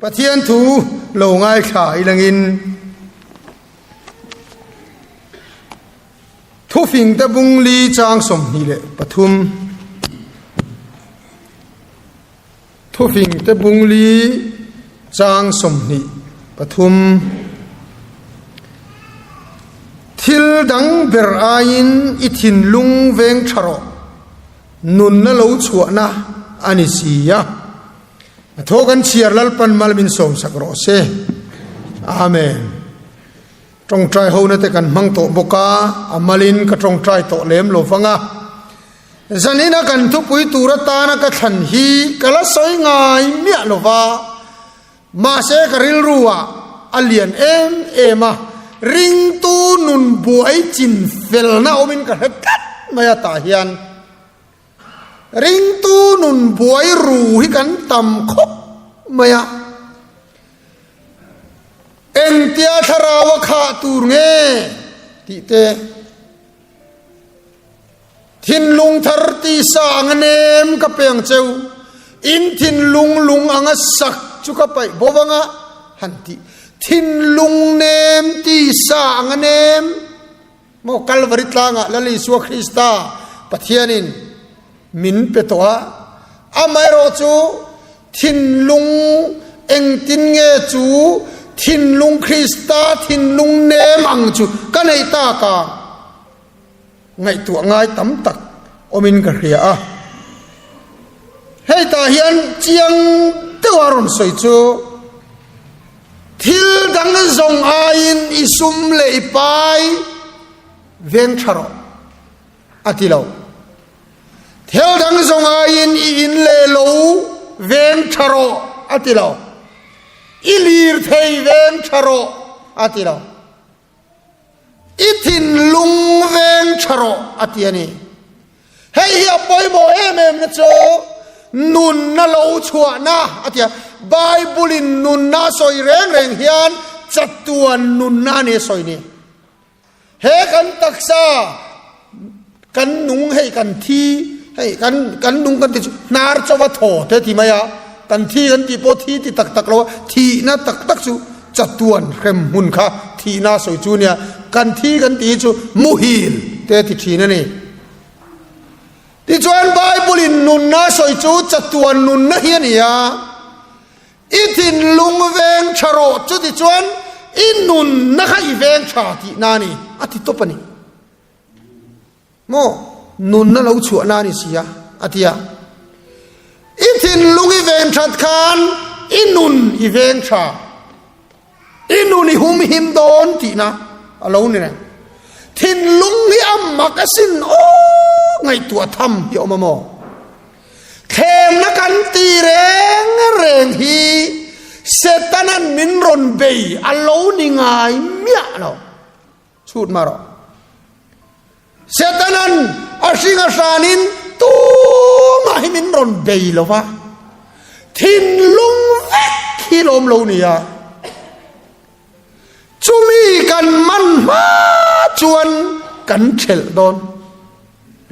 Pathian thu lo ngaithla ilangin Thufingte bung li chang 23 Thufingte bung li chang 23 Thil dang ber aiin i thinlung veng tha rawh, nunna lo chhuahna a ni si a. A thaw kan chhiar Lalpan mal min sawmsak rawh se. Amen. Tawngtai hona te kan hmang tawh bawk a, a malin ka tawngtai tawh lem lo vang a. Zanina kan thupui tur atana ka thlan hi ka la sawi ngai miah lo va, mahse ka rilru ah a lian em em a, ringtu nun buai chin felna awmin ka hre tlat mai a tah hian. Ringtu nun buai ru hi kan tam khawp mai a. Engtia thlarau a khah tur nge tih te, thinlung thar tisa anga nem ka pe ang cheu, in thinlung lung anga sak chu ka paih bawk anga han tih, thinlung nem tisa anga nem maw Kalvari tlangah Lal Isua Krista Pathianin min pe tawh a, amaherawh chu Thinlung engtin nge chu thinlung Krista thinlung nem ang chu ka neih tak a? Ngaihtuah ngai tam tak awmin ka hria a. Hei tah hian chiang deuha rawn sawi chu thil dang zawng aiin i sum leh i pai veng tha rawh a ti lo. Thil dang zawng aiin i in leh lo veng tha rawh a ti lo. I lir thei veng tha rawh a ti lo. I thinlung veng tha rawh a ti a ni. Hei hi a pawimawh em em na chu nunna lo chhuahna a ti a. Bible in nunna a sawi reng reng hian chatuan nunna a ni a sawi ni. He kan taksa kan nung hei kan thi hei kan kan nung kan ti chu hnar chawa thaw te ti mai a kan thi kan ti pawh thi ti tak tak lo a thihna tak tak chu chatuan hrem hmun kha thihna sawi chu nia kan thi kan ti chu muhil te ti thin a ni. Tichuan Bible in nunna sawi chu chatuan nunna hi a ni a. I thinlung veng tha rawh, chutichuan i nunna kha i veng tha tihna a ni, a ti tawp a ni. Maw? Nunna lo chhuahna a ni si a, a ti a. I thinlung i ven that khan i nun i veng tha, i nun i hum him dawn tihna a lo ni reng. Thinlung hi a mak asin aw ngaihtuah tham hi a awm a maw? Thlemna kan ti reng reng hi Setanan min rawn bei a lo ni ngai miah lo. Chhut mah rawh. Setanan a hring a hranin tumah hi min rawn bei lo va. Thinlung vek hi lawm lo nia. Chumi kan man hma chuan kan thelh dawn.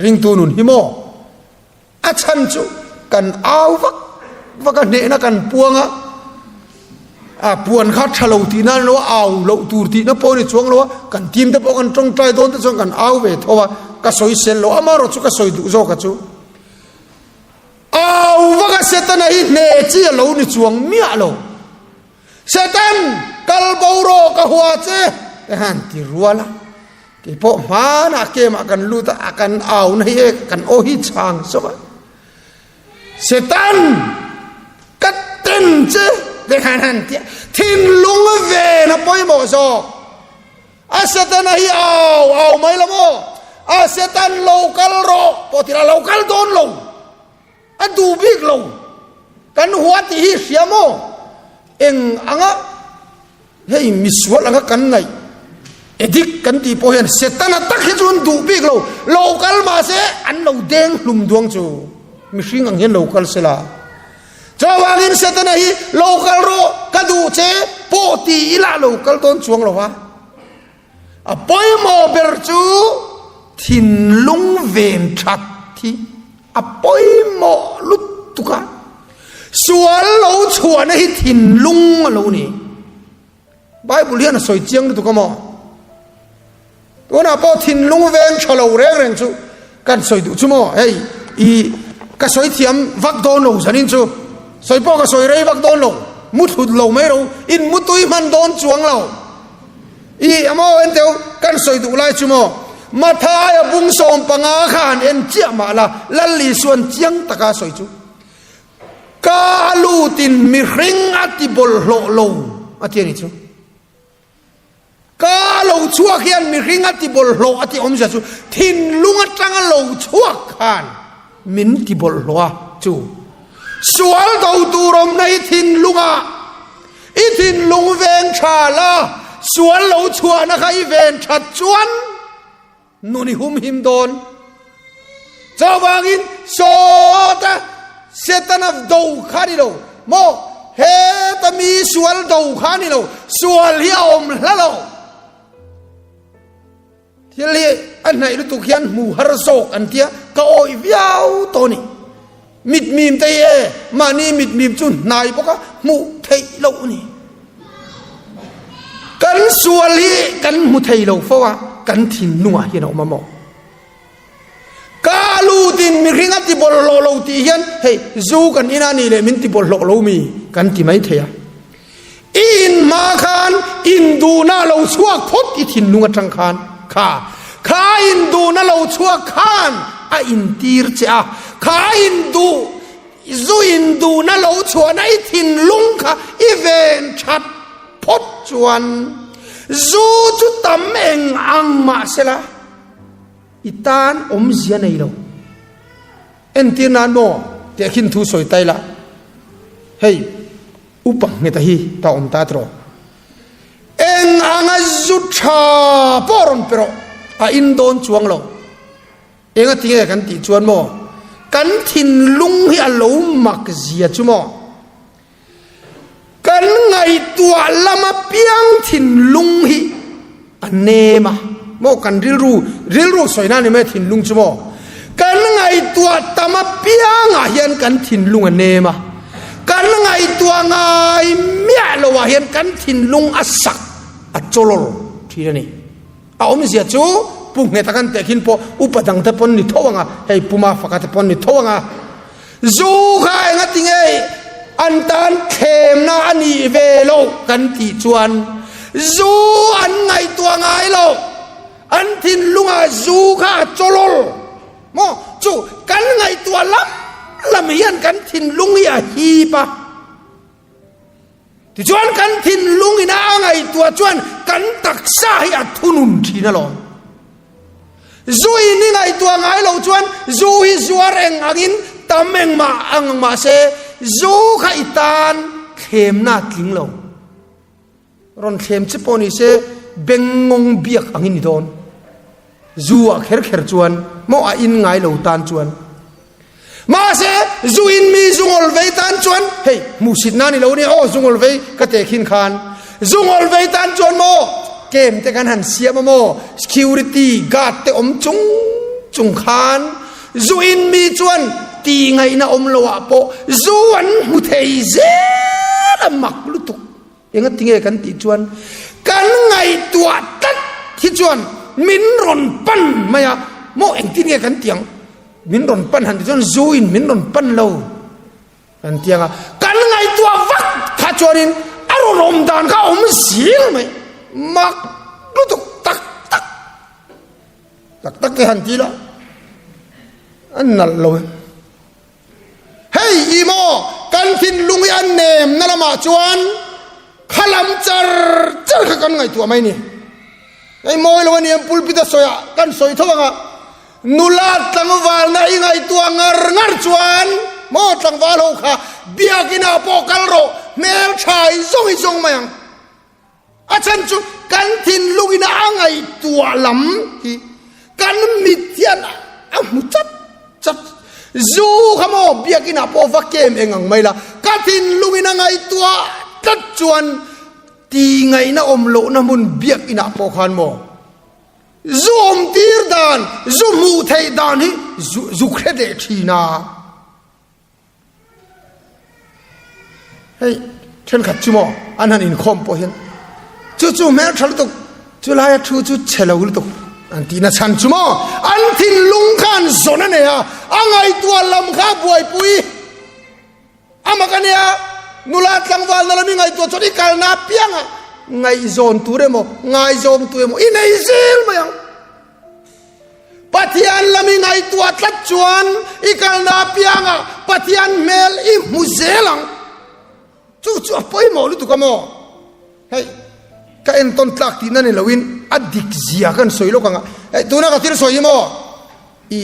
Ringtu nun hi maw? A chhan chu kan au vak vak a hnehna kan puang a, a puan kha tha lo tihna lo au loh tur tihna pawh ni chuang lo a, kan team te pawh kan tawngtai dawn te chuan kan au ve tho a, ka sawi sel lo amaherawh chu ka sawi duh zawk a chu. Au vak a Setana hi hneh chi a lo ni chuang miah lo. Satan, kal bo rawh ka hua che te han ti rual a. Kei pawh hmanah kemah kan lut a, a kan au na hi e kan aw hi chhang zawk a. Satan, ka ten che te khan han ti a. Thinlung ven a pawimawh zawk. A Setana hi au au mai lo maw? A Satan lo kal rawh pawh ti la lo kal dawn lo. A duh bik lo. Kan hua tih hi hria maw? Eng anga hei misual anga kan ngaih edik kan tih pawh hian Setana tak hi chu an duh bik lo. Lo kal mahse an lo deng hlum duang chu mihring ang hian lo kal sela. Chuvangin Setana hi lo kal rawh ka duh che pawh ti ila lo kal dawn chuang lo va. A pawimawh ber chu thinlung ven that hi a pawimawh lutuk a. Sual lo chhuahna hi thinlung a lo ni. Bible hian a sawi chiang lutuk a maw? Tunah pawh thinlung veng tha lo reng reng chu kan sawi duh chu maw? Hei i ka sawi thiam vak dawn lo zanin chu. Sawi pawh ka sawi rei vak dawn lo. Mu thlut lo mai ro in mu tui hman dawn chuang lo. I amaw enteu kan sawi duh lai chu maw? Mathaia bung 15 kha han en chiah mah la Lal Isuan chiang taka sawi chu. Ka lutin mihring a ti bawlhhlawh lo a ti a ni chu. Ka lo chhuak hian mihring a ti bawlhhlawh a ti awmzia chu thinlung atanga lo chhuak khan min ti bawlhhlawh a chu. Sual do tur awmna hi thinlungah i thinlung veng tha la, sual lo chhuahna kha i ven that chuan Nun i humhim dawn. Chuvangin sawta Setana do kha ni lo maw? Heta mi sual do kha ni lo, sual hi a awm hla lo. Thil hi a hnaih lutuk hian hmu har zawk an tia, ka awih viau tawh ni. Mitmim te hi e, mahni mitmim chu hnai bawk a, hmuh theih loh a ni. Kan sual hi kan hmu thei lo fo a, kan thinlungah hian a awm a maw? Ka lutin mihring a ti bawlhhlawh lo tih hian hei zu kan ina nih leh min ti bawlhhlawh lo mi kan ti mai thei a. I in hma khan induhna lo chhuak phawt i thinlung atang khan kha kha induhna lo chhuak khan a intir che a, kha induh zu induhna lo chhuahna i thinlung kha i ven that phawt chuan zu chu tam eng ang mahsela i tan awmzia nei lo. Entir nan maw tehkhin thu sawi tai la hei. Upa ngheta hi ta awm ta tiraw? Eng anga zu tha pawh rawn pe rawh, a in dawn chuang lo. Enga tinge kan tih chuan maw? Kan thinlung hi a lo mak zia chu maw? Kan ngaihtuah lama piang thinlung hi A nem a maw kan rilru, rilru sawi na ni mai thinlung chu maw? Kan ngaihtuah tam apiangah hian kan thinlung a nem a, kan ngaihtuah ngai miah loah hian kan thinlung a sak a chawlawl thin a ni. A awmzia chu Pu Ngheta kan teh khin pawh upa dangte pawn ni tho ang a, hei Pu Mafaka te pawn ni tho ang a. Zu kha enga ti nge an tan thlemna a nih ve loh kan tih chuan zu an ngaihtuah ngai lo, an thinlungah zu kha a chawlawl maw? Chu kan ngaihtuah lam lam hian kan thinlung hi a hip a. Tichuan kan thinlung ina a ngaihtuah chuan kan taksa hi a thunun thin alawm. Zu in i ngaihtuah ngai lo chuan zu hi zuar eng angin tam engmah ang mahse zu kha i tan thlemna a tling lo. Rawn thlem che pawh ni se bengngawng biak angin i dawn. Zu ah kher kher chuan maw a in ngai lo tan chuan. Mahse zu in mi zungawl vei tan chuan hei hmuhsit na ni lo nia aw zungawl vei ka teh khin khan zungawl vei tan chuan maw kem te kan han siam a maw security guard te awm chung chung khan zu in mi chuan ti ngaihna awm lo ah pawh zu an hmu thei zel a mak lutuk. Enga tinge kan tih chuan kan ngaihtuah tlat hi chuan min rawn pan mai a, maw engtin nge kan tih ang? Min rawn pan han tih chuan zu in min rawn pan lo kan ti ang a, kan ngaihtuah vak kha chuanin a rawn awm dan kha a awm zil mai, mak lutuk tak tak tak tak te han ti la a nalh lo em. Hei i maw kan thinlung hi a nemna lamah chuan kha lam char char kha kan ngaihtuah mai ni. Hei mawi lo a ni em pulpit a sawi ah kan sawi tho ang a, nula tlangvalna i ngaihtuah ngar ngar chuan maw tlangval ho kha biakinah pawh kal rawh hmeltha i zawng i zawng mai ang. A chhan chu kan thinlungin a ngaihtuah lam hi kan mit hian a hmu chat chat. Zu kha maw biakinah pawh va kem eng ang mai la, ka thinlungin a ngaihtuah tlat chuan ti ngaihna awm lohna hmun biakinah pawh khan maw zu awm tir dan, zu hmuh theih dan hi zu hre leh thin a. Hei thenkhat chu maw an han inkhawm pawh hian chu chu hmel tha lutuk chu laia thu chu chhe lo lutuk an tihna chhan chu maw an thinlung khan zawn a nei a, a ngaihtuah lam kha buaipui a mak a nia. Nula tlangval na lam i ngaihtuah chuan i kalna apiangah ngaihzawn tur emaw ngaizawng tu emaw i nei zel mai ang. Pathian lam i ngaihtuah tlat chuan i kalna apiangah Pathian hmel i hmu zel ang. Chu chu a pawimawh lutuk a maw? Hei, ka entawn tlak tihna ni loin a dik zia kan sawi lawk ang a. Hei, tuna ka thil sawi hi maw? I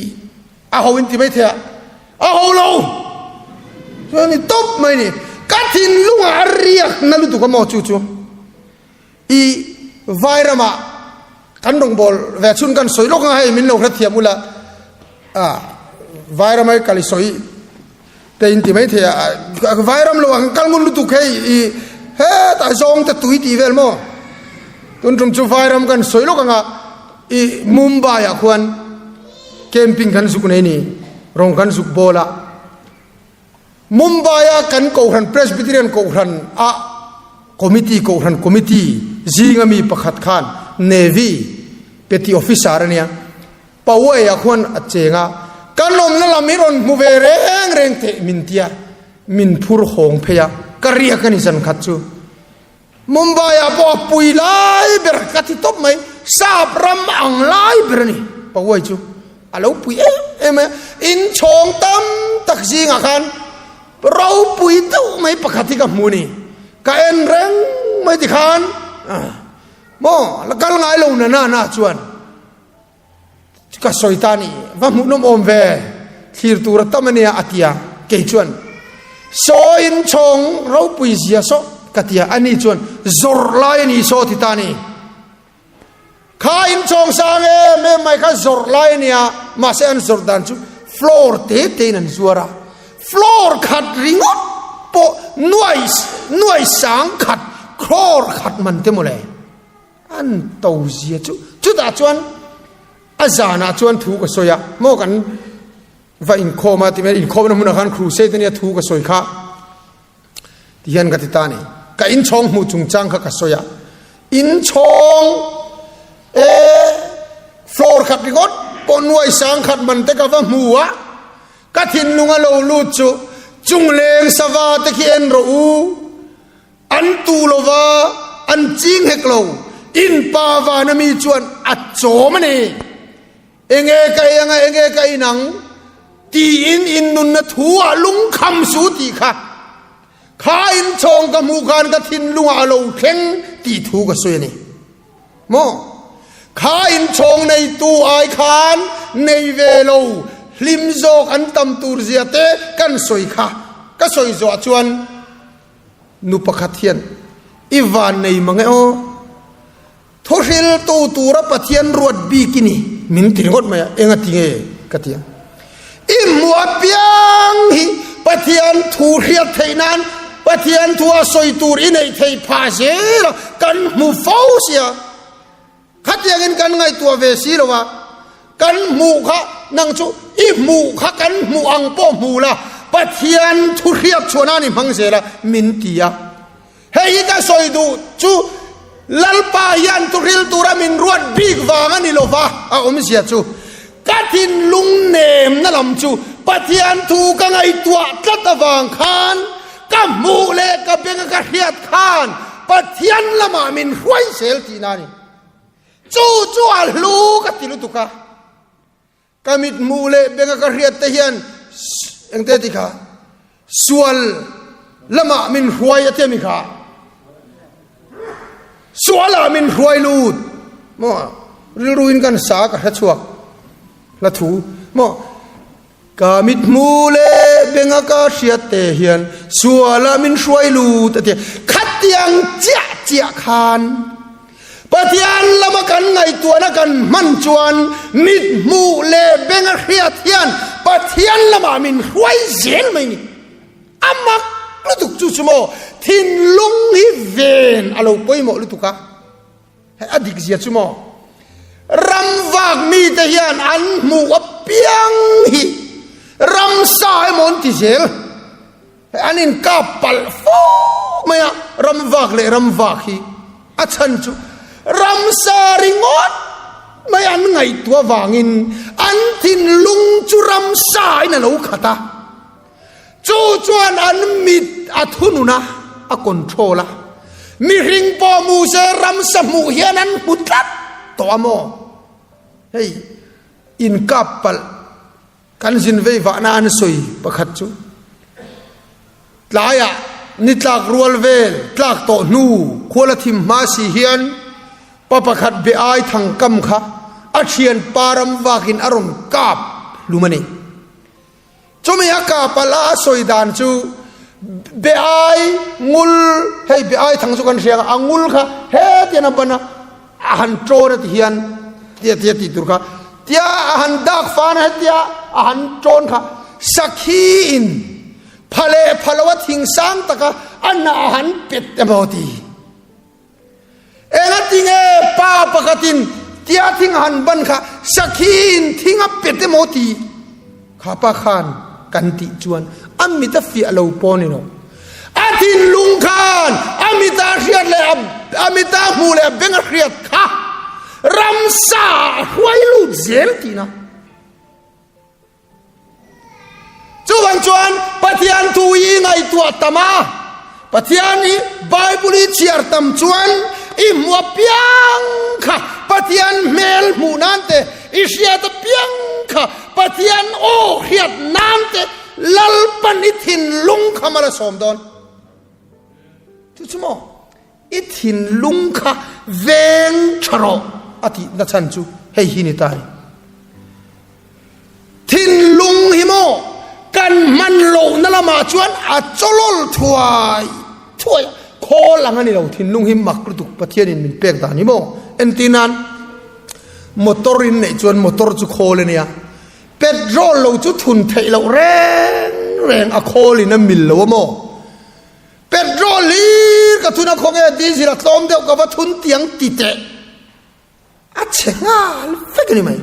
a ho in ti mai thei a. A ho lo! Chuan ni tawp mai ni. Ka thinlungah a riakna lutuk a maw chu chu? I vai ramah kan rawngbâwl ve chhun kan sawi lawk ang a, hei min lo hrethiam ula, a vai rama i kal i sawi te in ti maithei a, vai ram lo ah kan kal ngun lutuk hei i hetah zawng te tui tih vel maw? Tun tum chu vai ram kan sawi lawk ang a, i Mumbai ah khuan camping kan zuk nei ni, rawng kan zuk bawl a. Mumbai-a kan Kohhran Presbyterian Kohhran a Committee Kohhran Committee zinga mi pakhat khan Navy Petty Officer a nia, Powai-ah khuan a cheng a, kan awmna lam hi rawn hmu ve reng reng teh min tia, min phur hawng phei a, ka riak a ni zan khat chu. Mumbai-ah pawh a pui lai ber ka ti tawp mai, sap ram ang lai ber a ni Powai chu a lo pui em em a, inchhawng tam tak zingah khan ropui deuh mai pakhat hi ka hmu a ni, ka en reng mai tikhan maw la kal ngai lo na na na chuan. Ka sawi ta ni, va hmuhnawm awm ve, thlir tur a tam a nia a ti a, kei chuan saw in chhawng ropui zia saw ka ti a, ani chuan zawrh lai a ni saw ti ta ni. Kha in chhawng sang em em mai kha zawrh lai a nia, mahse an zawrh dan chu floor te te in an zuar a, floor khat ringawt pawh nuai nuai sang khat crore khat man te mawle. An to zia chu chutah chuan a zanah chuan thu ka sawi a, maw kan va inkhawm a ti mai inkhawmna hmunah khan crusade ania thu ka sawi kha ti hian ka ti ta ni. Ka inchhawng hmuh chungchang kha ka sawi a, inchhawng e floor khat ringawt pawh nuai sang khat man te ka va hmu a, ka thinlung a lo lut chu chungleng sava te khi en rawh u. An tu lova an ching hek lo, in pa vana mi chuan a chawm a ni. Enge ka ei anga enge ka in ang tiin in nunna thu ah lungkham su tih kha kha inchhawng ka hmuh khan ka thinlungah a lo thleng tih thu ka sawi a ni. Maw? Kha inchhawng neitu ai khan nei ve lo hlim zawk an tam tur zia te kan sawi kha ka sawi zawh chuan Nu pakhat hian, I van nei mang e aw, thuhriltu tura Pathian ruat bik i ni, min ti ringawt mai a, enga ti nge ka ti a. I hmu apiang hi Pathian thu hriat theih nan Pathian thua sawi tur i neih theih phah zel a, kan hmu fo sia. Khatiangin kan ngaihtuah ve si lo a, kan hmuh kha nang chu i hmuh kha kan hmuh ang pawh hmu la, Pathian thu hriat chhuah nan i hmang zel a, min ti a. Hei hi ka sawi duh chu Lalpa hian thuhril tura min ruat bik vang a ni lo va, a awmzia chu ka thinlung nemna lam chu Pathian thu ka ngaihtuah tlat avang khan ka hmuh leh ka benga ka hriat khan Pathian lamah min hruai zel tihna a ni. Chu chu a hlu ka ti lutuk a. Ka mit hmuh leh benga ka hriat te hian engte ti kha sual lamah min hruai a tia mi kha. Sualah min hruai lut maw rilruin kan sa ka hre chhuak hla thu maw Ka mithmu leh benga ka hriat te hian sualah min hruai lut a ti a. Khatiang chiah chiah khan Pathian lama kan ngaihtuahna kan hman chuan mithmuh leh benga hriat hian Pathian lamah min hruai zel mai ni. A mak lutuk chu chu maw thinlung hi ven a lo pawimawh lutuk a. Hei a dik zia chu maw? Ram vak mite hian an hmuh apiang hi ramsa emaw an ti zel. An inkap palh fo mai a, ramvak leh ramvak hi a chhan chu ramsa ringawt mai an ngaihtuah vangin an thinlung chu ramsa in a lo khat a, chu chuan an mit a thunun a, a control a, mihring pawh hmu se ramsa hmuh hian an hmu tlat tawh a maw? Hei inkap palh. Kan zin vei vahna an sawi pakhat chu tlaiah ni tlak rual vel tlak tawh hnu khuala thim hma si hian pa pakhat be ai thang kam kha a thian pa ram vakin a rawn kap hlum a ni. Chumi a kap a la a sawi dan chu be ai ngul hei be ai thang chu kan hria a ngul kha hetian a ban a A han ṭawn a ti hian tia tia tih tur kha tia a han dak fan a hetia a han ṭawn kha sakhi in pha leh pha lo a thing sang taka a hnah a han pet emaw ti. Eng a ti nge pa pakhatin tia thing a han ban kha sakhi in thing a pet emaw ti. Kha pa khan kan tih chuan a mit a fiah lo pawh ni lo. A thinlung khan a mit a hriat leh a mit a hmuh leh a beng a hriat kha ramsa a hruai lut zel tihna. Chuvang chuan Pathian thu hi ngaihtuah tam a, Pathian hi Bible i chhiar tam chuan i hmu apiang kha Pathian hmel hmuh nan te, i hriat apiang kha Pathian aw hriat nan te Lalpan i thinlung kha mal a sawm dawn. Chu chu maw? I thinlung kha veng tha rawh a tih na chhan chu hei hi ni ta a ni. Thinlung hi maw kan hman lohna lamah chuan a chawlawl thuai thuai a, khawl ang a ni lo, thinlung hi mak lutuk Pathianin min pek dan hi maw entir nan motor in neih chuan motor chu khawl a nia, petrol lo chu thun theih loh reng reng a khawlin a mil lo a maw. Petrol hlir ka thun a khawnge diesel a tlawm deuh ka va thun tiang ti teh a chhe nghal vek a ni mai.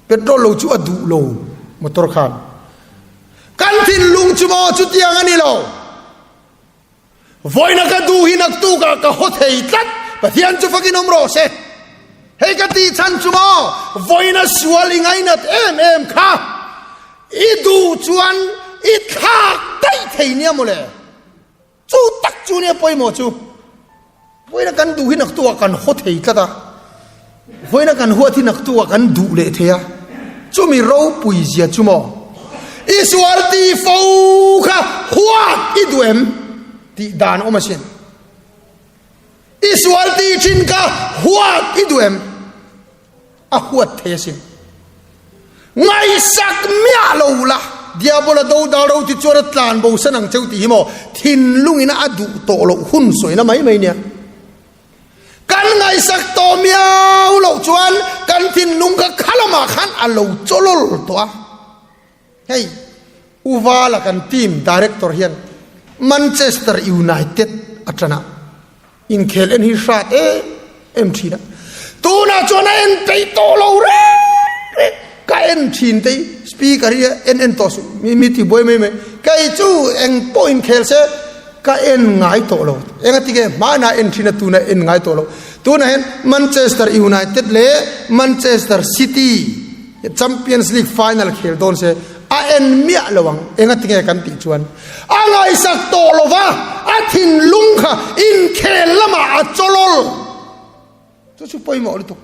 Petrol lo chu a duh lo motor khan. Kan thinlung chu maw chutiang a ni lo. Vawiina ka duh hi naktukah ka haw thei tlat Pathian chu fakin awm rawh se. Hei ka tih chhan chu maw vawiina sual i ngainat em em kha I duh chuan i thlak daih thei nia mawle. Chu tak chu nia pawimawh chu. Vawiina kan duh hi naktuah kan haw thei tlat a. Vawiina kan huat hi naktuah kan duh leh thei a. Chumi ropui zia chu maw? I sual ti fo kha huat i duh em? Tih dan awm asin. I sual ti thin kha huat i duh em? A huat thei asin. Ngaihsak miah lo la, Diabola do dal ro ti chuan a tlan bo san ang cheu tih hi maw thinlungin a duh tawh loh hun sawina mai mai nia. Kan ngaihsak tawh miau loh chuan kan thinlung kha khalamah khan a lo chawlawl tawh a. Hei Uvala kan team director hian Manchester United atana inkhel en hi hrat em em thin a. Tunah chuan a en peih tawh lo reng reng. Ka en thin te hi speaker hi en en tawh suh mi mi ti buai mai mai. Kei chu eng pawh inkhel se ka en ngai tawh lo. Engati nge hmanah en thin a tunah en ngai tawh lo. Tunah hian Manchester United leh Manchester City Champions League final khel dawn se a en miah lo ang. Engati nge kan tih chuan a ngaihsak tawh lo va, a thinlung kha inkhel lamah a chawlawl. Chu chu pawimawh lutuk.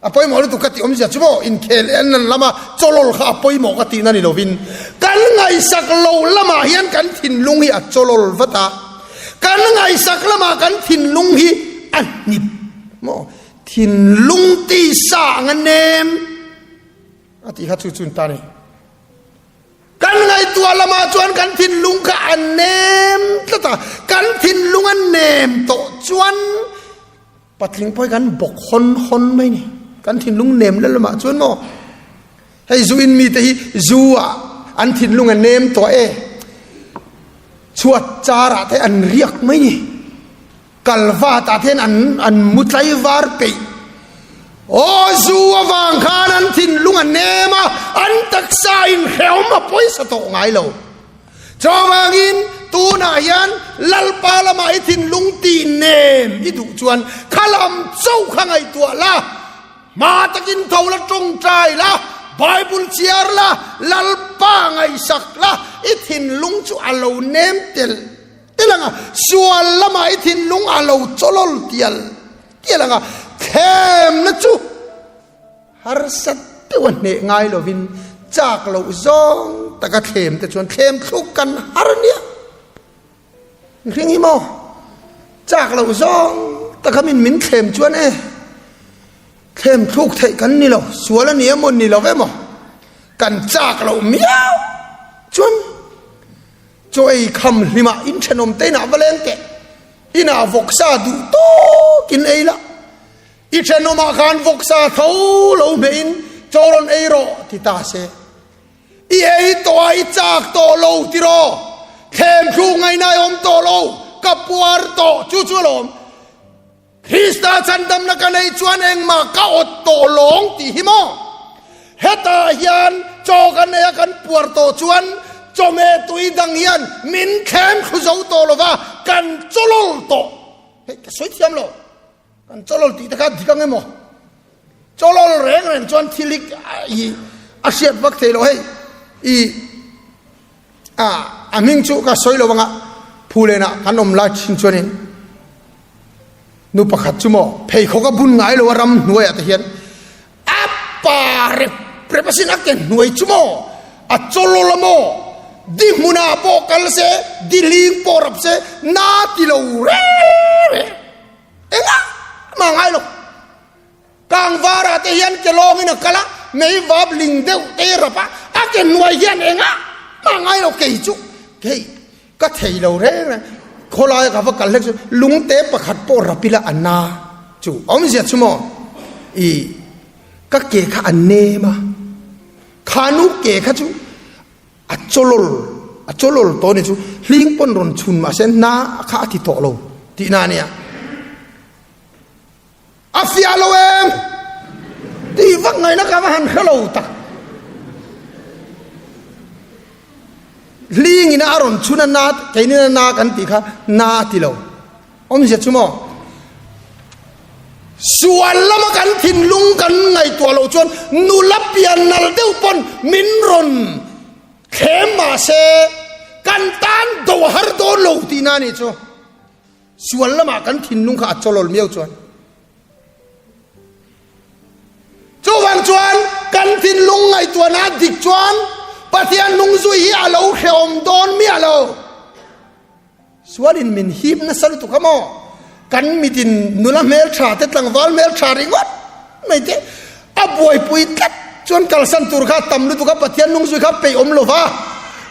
A pawimawh lutuk ka tih awmzia chu maw inkhel en an lama chawlawl kha a pawimawh ka tihna ni lovin kan ngaihsak lo lamah hian kan thinlung hi a chawlawl vat a, kan ngaihsak lamah kan thinlung hi a hnip maw thinlung tisa ang a nem a tih kha chu chun ta ni. Kan ngaihtuah lamah chuan kan thinlung kha a nem tlat a, kan thinlung a nem tawh chuan Patling pawh hi kan bawk hawn hawn mai ni. Kan thinlung nem lel lamah chuan maw hei zu in mite hi zu ah an thinlung a nem tawh e. Chhuat char ah te an riak mai ni. Kalvat ah te hian an an mu tlaivar peih. Aw zu avang khan an thinlung a nem a, an taksa in hrehawm a pawisa tawh ngai lo. Chuvangin tunah hian Lalpa lamah i thinlung tih nem i duh chuan kha lam chauh kha ngaihtuah la, hma takin tho la tawngtai la, Bible chhiar la, Lalpa ngaihsak la, i thinlung chu a lo nem tel tel ang a, sual lamah i thinlung a lo chawlawl tial tial ang a, thlemna chu Harsa deuha hneh ngai lovin chak loh zawng taka thlem te chuan thlem thluk kan har nia. Mihring hi maw chak loh zawng taka min min thlem chuan e thlem thluk theih kan ni lo, sual a ni emaw ni lo emaw kan chak loh miau chuan chaw ei kham hlimah inthenawm te inah va leng teh, inah vawksa duh tawkin ei la. I thenawmah khan vawksa tho lo hmehin chaw rawn ei rawh ti ta se. I ei tawh a, i chak tawh lo ti rawh. Thlem thluk ngaihna i awm tawh lo, ka puar tawh chu chu alawm. Krista chhandamna ka neih chuan engmah ka awt tawh lawng tih hi maw? Hetah hian chaw kan ei a kan puar tawh chuan chawhmeh tui dang hian min thlem thlu zo tawh lo va, kan chawlawl tawh. Hei ka sawi thiam lo. Kan chawlawl tih te kha dik ang emaw? Chawlawl reng reng chuan thil hi i a hriat vak thei lo hei i a a hming chu ka sawi lo anga phulenah kan awm lai thin chuanin nu pakhat chu maw pheikhawk a bun ngai lo a ram hnuaiah te hian A pa rep rep asin a ke hnuai chu maw? A chawlawl a maw? Di hmunah pawh kal se, di hling pawh rap se, na ti lo reng reng. Engah mah ngai lo. Kangvarah te hian ke lawngin a kal a, mei vap ling deuh te rap a, a ke hnuai hian engah mah ngai lo kei chu. Kei ka thei lo reng reng. Khawlaia ka va kal hlek chu lungte pakhat pawh rap ila a na chu awmzia chu maw i ka ke kha a nem a, khanu ke kha chu a chawlawl a chawlawl tawh ni chu hling pawn rawn chhun mahse na kha a ti tawh lo tihna a nia. A fiah lo em? Tih vak ngaihna ka va han hre lo tak. Hling ina a rawn chhun a na, keinin a na kan tih kha na a ti lo. Awmzia chu maw? Sual lama kan thinlung kan ngaihtuah loh chuan nula pian nal deuh pawn min rawn thlem mahse kan tan do har dawn lo tihna a nih chu. Sual lamah kan thinlung kha a chawlawl miau chuan. Chuvang chuan kan thinlung ngaihtuahna a dik chuan Pathian hnungzui hi a lo hrehawm dawn miah lo. Sualin min hip nasa lutuk a maw? Kan mitin nula hmeltha te tlangval hmeltha ringawt mai te A buaipui tlat chuan kalsan tur kha tam lutuk a, Pathian nungzui kha peih awm lo va,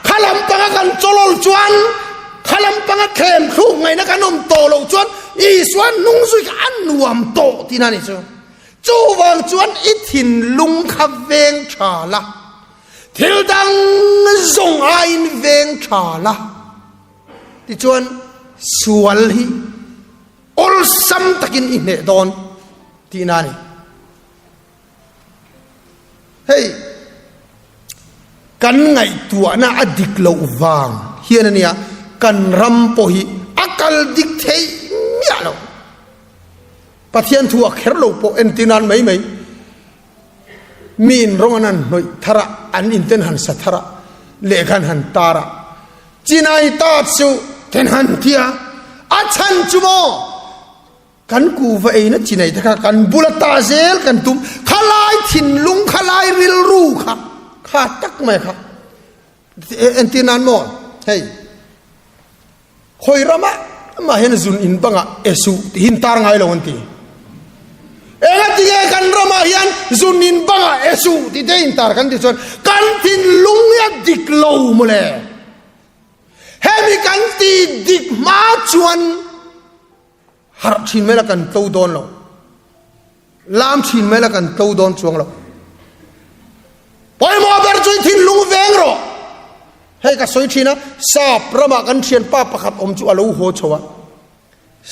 kha lampanga kan chawlawl chuan, kha lampanga thlem thluk ngaihna kan awm tawh loh chuan Isua nungzui kha a nuam tawh tihna a nih chu. Chuvang chuan i thinlung kha veng tha la, thil dang zawng aiin veng tha la, tichuan sual hi Awlsam takin i hneh dawn tihna a ni. Hei, kan ngaihtuahna a dik loh vang hian a nia, kan ram pawh hi a kal dik thei miah lo. Pathian thu a kher lo pawh entir nan mai mai. Miin rawng an han hnawih thar a, an inten han sa thar a, lehkha an han tar a, Chinai ta chu ten han ti a, a chhan chu maw kan kuhva eina chinai te kha kan bula ta zel kan tum, khalai thinlung, khalai rilru kha, kha tak mai kha entir nan maw hei. Hawi ramah mah hian zun in bangah e suh tihin tar ngai lo an ti. Engati nge kan ramah hian zun in bangah e suh ti te in tar kan ti chuan kan thinlung hi a dik lo mawle. Hemi kan ti dik hma chuan Harh thin mai la kan tlo dawn lo. Lam thin mai la kan tlo dawn chuang lo. Pawimawh ber chu i thinlung veng rawh. Hei ka sawi thin a, sap ramah kan thianpa pakhat awm chu a lo haw chho a.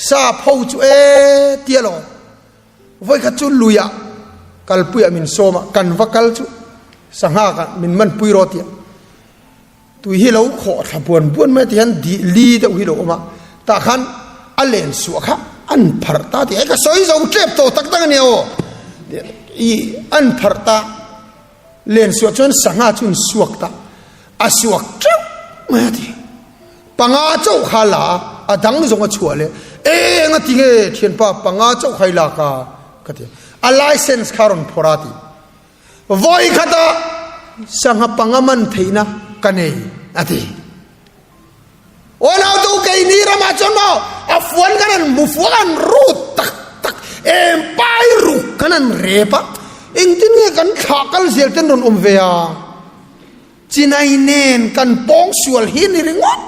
Sap ho chu e tia lo. Vawikhat chu luiah kalpuiah min sawm a, kan va kal chu sangha ka min man pui rawh tia. Tui hi lo khawh thla buan buan mai ti hian di li deuh hi lo awm a, tah khan a len suah kha an pharh ta tih ka sawi zo tep tawh tak tak a nia aw. I an pharh ta len suah chuan sangha chu an suak ta, a suak teuh mai a ti. Panga chauh kha la a, a dang zawng a chhuah leh eng a ti nge thianpa panga chauh kha i lak a ka ti a, a license kha a rawn phawrh a ti. Vawi khata sangha panga man theihna ka nei a ti. Aw tu keini ramah chuan maw a fuan kan han hmu fuan an rut tak tak em pai ruk kan han rep a engtin nge kan thlah kal zel ten rawn awm ve a. Chinai nen kan pawng sual hi ni ringawt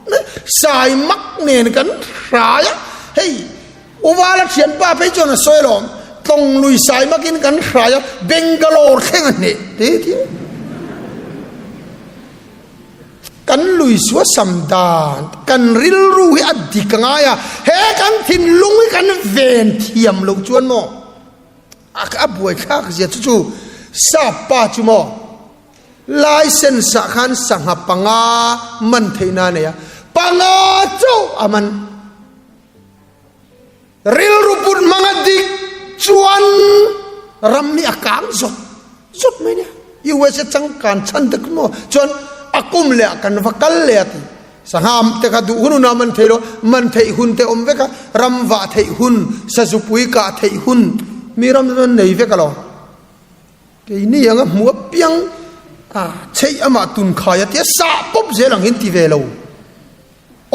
mai, sai mak nen kan hrai a, hei Uvala thianpa phei chuan a sawi alawm, tlawng lui sai makin kan hrai a, Bangalore thleng a hneh te thil. Kan lui sua sam dan, kan rilru hi a dik a ngai a, he kan thinlung hi kan ven thiam loh chuan maw a buaithlak zia chu chu sap pa chu maw License ah khan sangha panga man theihna a nei a, panga chauh a man. Rilru put hmanga dik chuan ram hi a kang zawt zawt mai nia. USA changkan chhan tak maw chuan a kum leh ah kan va kal leh a ti. Sangha te kha duh hun hun a man thei lo, man theih hun te awm vek a, ram vah theih hun, sazupui kah theih hun mi ram chuan nei vek alawm. Keini anga hmu apiang a chheih amah tun khai a tia sah pawp zel ang hian ti ve lo.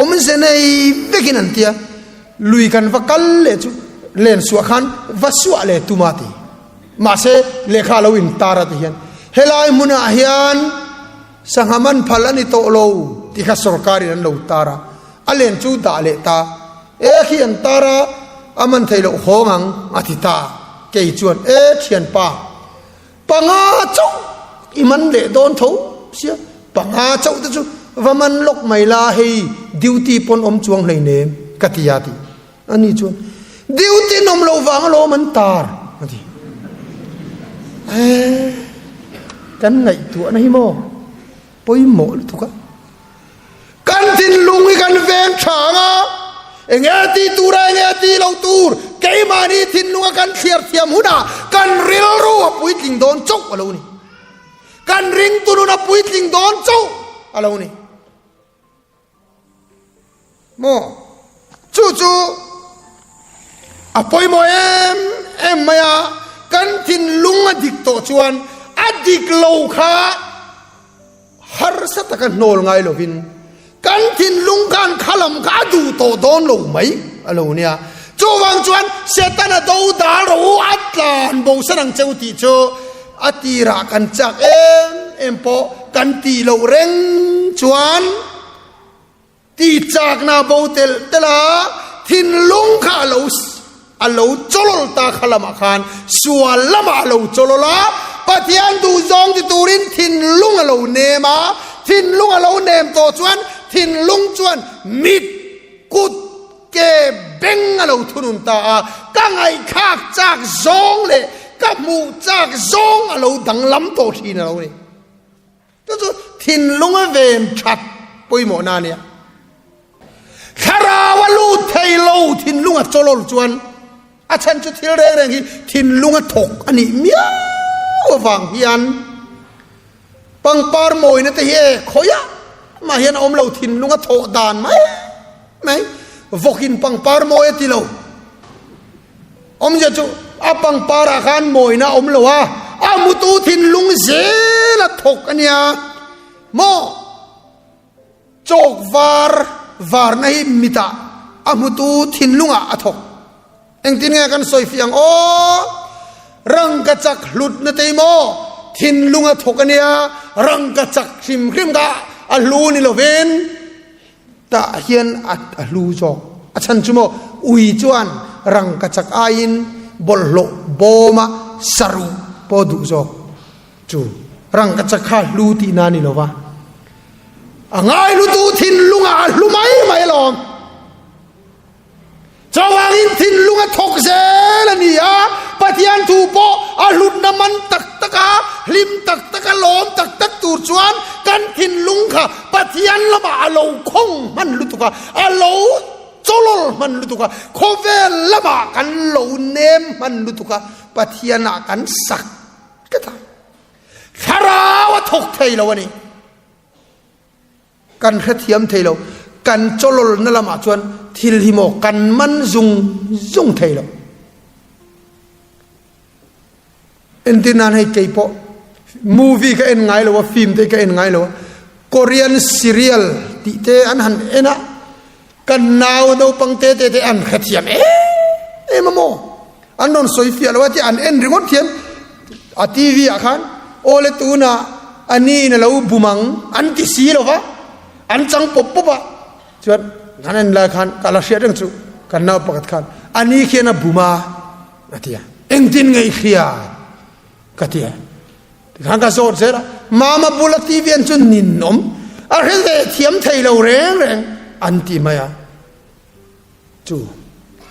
Awmze nei vekin an tia lui kan va kal leh chu len suah khan va suah leh tum a ti. Mahse lehkha a lo intar a ti hian helai hmunah hian sangha man phal a ni tawh lo tih kha sorkarin an lo tar a, a len chu dah leh ta. E khi an tar a, a man theih loh hawng ang a ti ta. Kei chuan e thianpa, panga chauh i man leh dawn tho sia, panga chauh te chu va man lawk mai la hei duty pawn awm chuang hleinem ka ti a ti. Ani chuan duty an awm loh vang alawm an tar a ti. E kan ngaihtuahna hi maw pawimawh lutuk a. Kan thinlung hi kan veng tha ang a, enge ti tur a enge ti lo tur keimahni thinlunga kan thliar thiam hunah kan rilru a puitling dawn chauh a lo ni. Kan ringtu nun a puitling dawn chauh a lo ni. Maw? Chu chu a pawimawh em em mai a, kan thinlung a dik tawh chuan a dik lo kha Harsa taka hnawl ngai lovin kan thinlung khan khalam kha a duh tawh dawn lo mai a lo nia. Chuvang chuan Setana do dal rawh u, a tlan bo san ang che u tih chu a tirah kan chak em em pawh kan tih loh reng chuan Ti chakna bo telh telh a, thinlung kha a lo a lo chawlawl ta kha lamah khan sual lamah a lo chawlawl a, Pathian duhzawng ti turin thinlung a lo nem a, thinlung a lo nem tawh chuan thinlung chuan mit, kut, ke, beng a lo thunun ta a, ka ngaihthlak chak zawng leh ka hmuh chak zawng a lo danglam tawh thin a lo ni. Chu chu thinlung a ven that pawimawhna a nia. Thlarau a lut thei lo thinlung a chawlawl chuan a chhan chu thil reng reng hi thinlung a thawk a nih miau avang hian pangpar mawina te hi e khawiah mah hian a awm lo thinlung a thawh dan mai mai vawkin pangpar mawi a ti lo. Awmzia chu a pangpar ah khan mawina a awm lo a, a mutu thinlung zel a thawk a nia maw? Chawk var varna hi mitah a hmutu thinlungah a thawk. Engtin nge kan sawi fiah ang aw? Rangka chak hlutna te hi maw thinlung a thawk a nia, rangka chak hrim hrim kha a hlu ni lovin, Tah hian a hlu zawk. A chhan chu maw, ui chuan rangkachak aiin bawlhhlawh bawma saruh pawh duh zawk chu rangkachak kha hlu tihna a ni lo va. A ngai hlutu thinlungah a hlu mai mai alawm. Chuvangin thinlung a thawk zel a ni a, Pathian thu pawh a hlutna man tak tak a, hlim tak tak a, lawm tak tak tur chuan kan thinlung kha Pathian. lutuk a, a lo chawlawl hman lutuk a, khawvel lamah kan lo nem hman lutuk a, Pathianah kan sak tlat a, thlarau a thawk thei lo a ni. Kan hrethiam thei lo, kan chawlawlna lamah chuan thil hi maw kan man zung zung thei lo. Entir nan hei kei pawh movie ka en ngai lo a, film te ka en ngai lo a, Korean serial tih te an han en a, kan nau naupang te te te an hrethiam em em a maw? An rawn sawi fiah lo a ti an en ringawt hian a TV ah khan awle tunah a ni in a lo bum ang an ti si lo va, an chang pawp pawp a, chuan kan en lai khan ka la hriat reng chu kan nau pakhat khan a ni khian a bum a a ti a, engtin nge i hria ka ti a, tikhan ka zawt zel a, mama bula TV an chu ninawm a hre ve thiam thei lo reng reng an ti mai a. Chu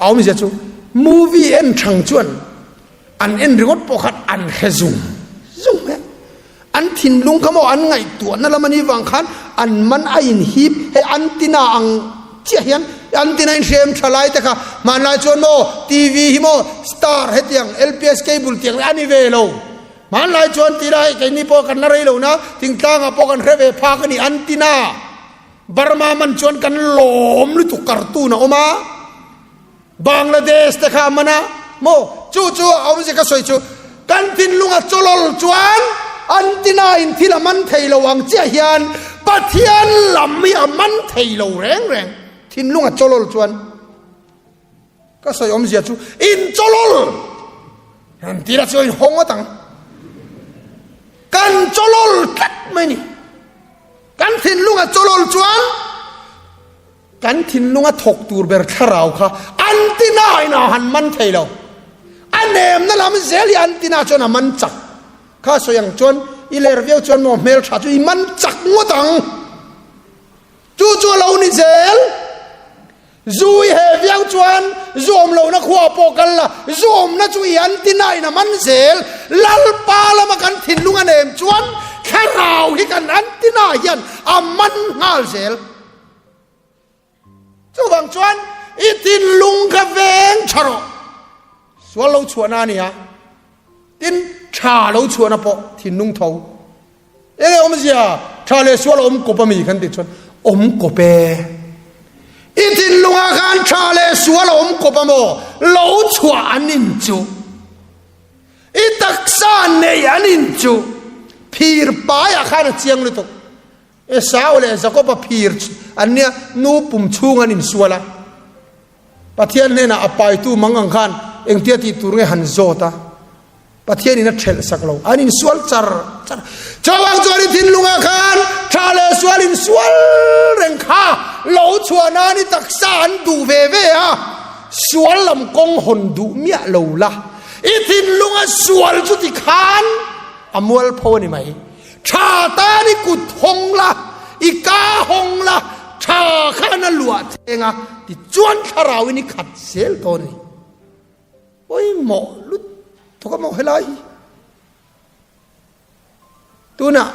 a awmzia chu movie en thang chuan an en ringawt pawh khan an hre zung zung mai a. An thinlung kha maw an ngaihtuahna lam a nih vang khan an man a inhip hei an tina ang chiah hian an tina in hrem tha lai te kha hmanlai chuan maw TV hi maw star hetiang LPS cable tiang a ni ve lo. Hmanlai chuan ti lai keini pawh kan la rei lo na thingtlangah pawh kan hre ve phak a ni an tina. Burma man chuan kan lawm lutuk cartoon a awm a, Bangladesh te kha a man a, maw chu chu a awmzia ka sawi chu kan thinlung a chawlawl chuan an tinain thil a man thei lo ang chiah hian Pathian lam hi a man thei lo reng reng thinlung a chawlawl chuan. Ka sawi awmzia chu in chawlawl han tira chu in hawng ngawt ang. Kan chawlawl tlat mai ni. Kan thinlunga chawlawl chuan kan thinlunga thawk tur ber thlarau kha an tina in a han man thei lo. A nemna lam zel hi an tina chuan a man chak. Kha sawi ang chuan i ler viau chuan maw hmel tha chu i man chak ngawt ang. Chu chu a lo ni zel. Zu i he viau chuan zu awm lohna khua pawh kal la, zu awmna chu i an ti nain a man zel. Lalpa lama kan thinlung a nem chuan thlarau hi kan an ti na hian a man nghal zel. Chuvang chuan i thinlung kha veng tha rawh. Sual lo chhuahna a ni a, tin tha lo chhuahna pawh thinlung tho. Enge awmzia tha leh sual awm kawp ami kan tih chuan awm kawp e. I thinlungah khan tha leh sual awm kawp a maw? Lo chhuah an in chu. I taksa nei an in chu. Phir paiah khan a chiang lutuk. Esau leh Jakoba phir an nia nu pum chhung an insual a. Pathian hnenah a paitu mang ang khan engtia tih tur nge han zawt a. Pathianin a ṭhelh sak lo. An insual char char. Chuvang chuan i thinlungah khan ṭha leh sual insual reng kha lo chhuah nan i taksa an duh ve ve a, sual lam kawng hawn duh miah lo la. I thinlunga sual chu ti khan a mualpho a ni mai. Ṭha tan i kut hawng la, i ka hawng la, ṭha khan a luah cheng a, tichuan thlarauin i khat zel dawn a ni. Pawimawh lutuk a maw helai hi. Tunah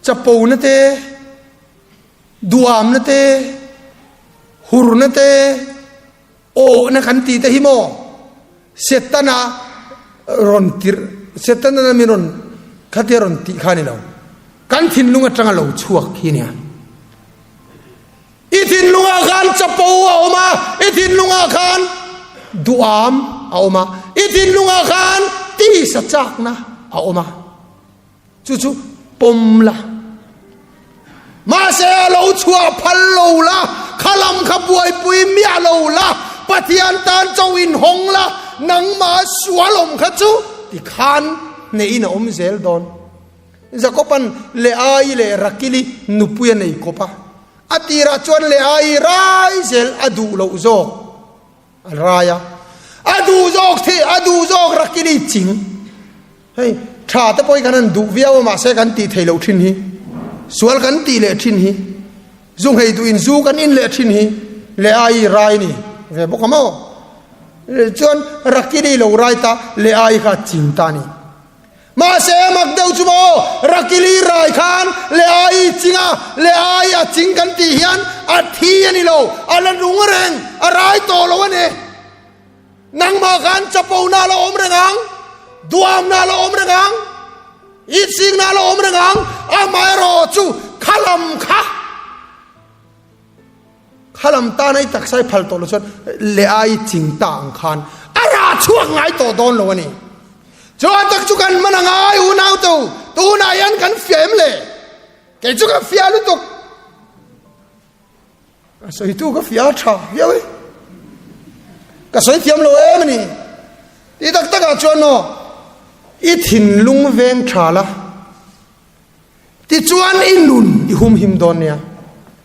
chapona te, duamna te, hurna te, awhna kan tih te hi maw Setana rawn tirh, Setana min rawn khatia rawn tih kha a ni lo. Kan thinlung atanga lo chhuak hi a nia. I thinlungah khan chapo a awm a, i thinlungah khan duham a awm a, i thinlungah khan tisa chakna a awm a. Chu chu pawm la. Mahse a lo chhuah phal lo la, khalam kha buaipui miah lo la, Pathian tan cho inhawng la, nangmah sual awm kha chu tikhan hnehin a awm zel dawn. Jakoban Leai leh Rakili nupui a nei kawp a. A tirah chuan Leai rai zel a duh loh zawk a rai a. A duh zawk thei, a duh zawk Rakili ching. Hei, tha te pawh hi kan han duh viau a mahse kan tih theih loh thin hi. Sual kan tih leh thin hi. Zu nghei duh in zu kan in leh thin hi. Leai rai ni ve bawk a maw? Chuan Rakili lo rai ta Leai kha ching ta a ni. Mahse mak deuh chu maw Rakili rai khan Leai ching a, Leai a ching kan tih hian a thi a ni lo, a la nung reng, a rai tawh lo a ni. Nangmah khan chapona a la awm reng ang, duamna a la awm reng ang, itsikna a la awm reng ang, amaherawh chu khalam kha khalam tana i taksa i phal tawh lo chuan leh ai ching ta ang khan a rah chhuak ngai tawh dawn lo a ni. Chuan tak chu kan man a ngai unau to, tunah hian kan fiah em le? Kei chu ka fiah lutuk. Ka sawitu ka fiah tha viau e. Ka sawi thiam lo em a ni. Ti tak takah chuan maw i thinlung veng tha la. Tichuan i nun i humhim dawn nia.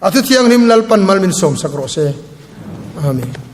A thu thianghlim Lalpan mal min sawmsak rawh se. Amen.